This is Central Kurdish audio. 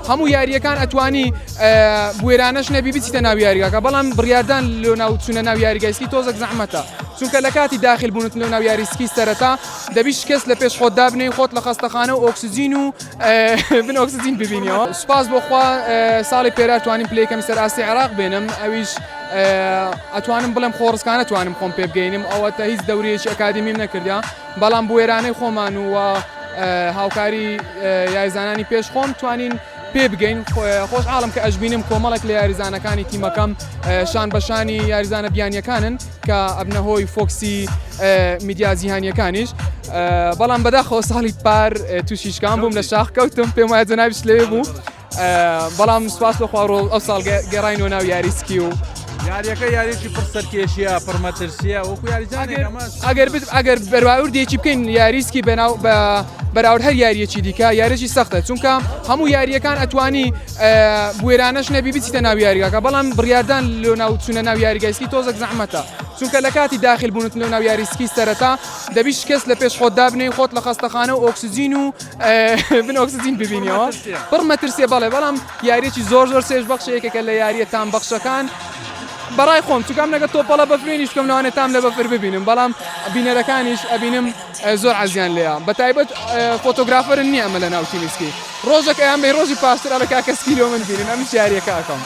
هەموو یارییەکان ئەتوانی بوێرانەش نەبی بچیتە ناو یاریگاکە، بەڵام بڕیاردان لۆ ناو چوونە ناو یاریگای سکی تۆزێک زەحمەتە، چونکە لە کاتی داخل بوونت لۆ ناو یاری سکی سەرەتا دەبی شکست لە پێش خۆت دابنێی، خۆت لە خەستەخانە و ئۆکسجین و بن ئۆکسجین ببینیەوە. سوپاس بۆ خوا ساڵی پێرار توانیم پلەی یەکەمی سەر ئاستی عێراق بێنم، ئەویش ئەتوانم بڵێم خۆڕسکانە توانیم خۆم پێ بگەینم، ئەوەتە هیچ دەورەیەکی ئەکادیمیم نەکردە، بەڵام بوێرانەی خۆمان و هاوکاری یاریزانانی پێش خۆم توانین پێ بگەین. خۆشحاڵم کە ئەشبینم کۆمەڵێک لە یاریزانەکانی تیمەکەم شان بەشانی یاریزانە بیانیەکانن کە ئەبنە هۆی فۆکسی میدیا جیهانیەکانیش، بەڵام بەداخەوە ساڵی پار تووشی شکان بووم، لە شاخ کەوتم، پێم وایە جەنابیش لەوێ بوو، بەڵام سوپاس بۆ خوا ڕۆڵ ئەو ساڵ گەڕاینەوە ناو یاری سکی و یاریەکە یاریێکی پڕ سەرکێشیە، پڕ مەترسیە وەکو یاریزانێک ئەمە ئەگەر بەراوردێکی بکەین یاریسکی بەناو بە بەراورد هەر یاریەکی دیکە یاریی سەختە، چونکە هەموو یاریەکان ئەتوانی بوێرانەش نەبی بچیتە ناو یاریگاکە، بەڵام بڕیاردان لۆ ناو چوونە ناو یاریگای سکی تۆزێک زەحمەتە، چونکە لە کاتی داخل بوونت لۆ ناو یاری سکی سەرەتا دەبی شکست لە پێش خۆت دابنێی، خۆت لە خەستەخانە و ئۆکسجین و بن ئۆکسجین ببینیەوە، پڕ مەترسیە. بەڵێ، بەڵام یاریەکی زۆر زۆر چێژ بەخشە، یەکێکە لە یاریە تام بەخشەکان بەڕای خۆم، چونکە ئەم لەگە تۆپەڵە بەفرێنیش بکەم لەوانەیە تام لە بەفر ببینم، بەڵام بینەرەکانیش ئەبینم زۆر عەزیان لێیە، بەتایبەت فۆتۆگرافەرن نییە ئەمە لە ناو تیمی سکی، ڕۆژێک ئەیان بەی ڕۆژی پاشتر ئەڵێ کاکە سکی لۆ من بینن، ئەمیش یاریەکە ئەکەم.